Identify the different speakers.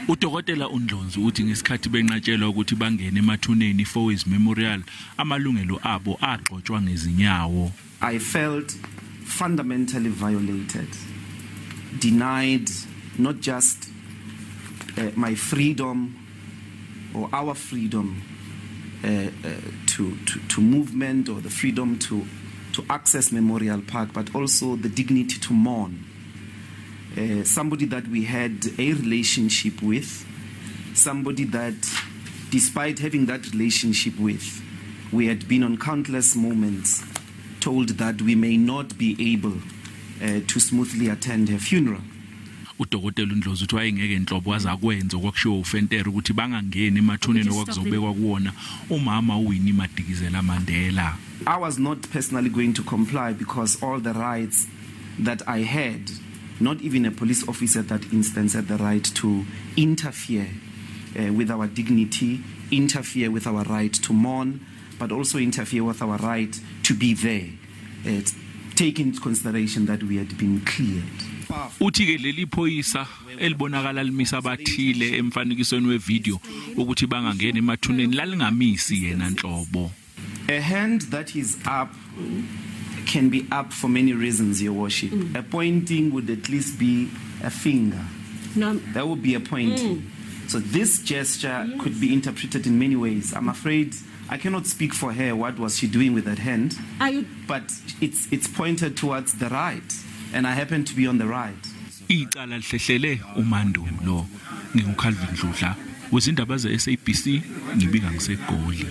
Speaker 1: Udokotela uNdlozi uthi ngesikhathi benqatshelwa ukuthi bangene emathuneni for his memorial amalungelo abo agxotshwa ngezinyawo.
Speaker 2: I felt fundamentally violated, denied not just my freedom or our freedom to movement or the freedom to access Memorial Park, but also the dignity to mourn. Somebody that we had a relationship with, somebody that despite having that relationship with, we had been on countless moments told that we may not be able to smoothly attend her funeral.
Speaker 1: Udokotela uNdlozi uthi wayengeke enhlobo wazakwenza okwakushiwo uFentero ukuthi bangangeni emathuneni okwakuzobekwa kuwona umama uWinnie Madikizela Mandela.
Speaker 2: I was not personally going to comply because all the rights that I had, not even a police officer at that instance had the right to interfere with our dignity, interfere with our right to mourn, but also interfere with our right to be there, take into consideration that we had been cleared.
Speaker 1: Uthi ke leli iphoyisa elibonakala limisa abathile emfanekisweni wevideo ukuthi bangangena emathuneni lalingamisi yena nhlobo.
Speaker 2: A hand that is up can be up for many reasons, Your Worship. A pointing would at least be a finger.
Speaker 3: No.
Speaker 2: That would be a pointing. So this gesture could be interpreted in many ways. I'm afraid I cannot speak for her. What was she doing with that hand? But it's pointed towards the right, and I happen to be on the right.
Speaker 1: Icala Lihlehliselwe uMandulo. Ngingukhalvin Ndlozi. Izindaba ze SABC ngibika ngiseGoli.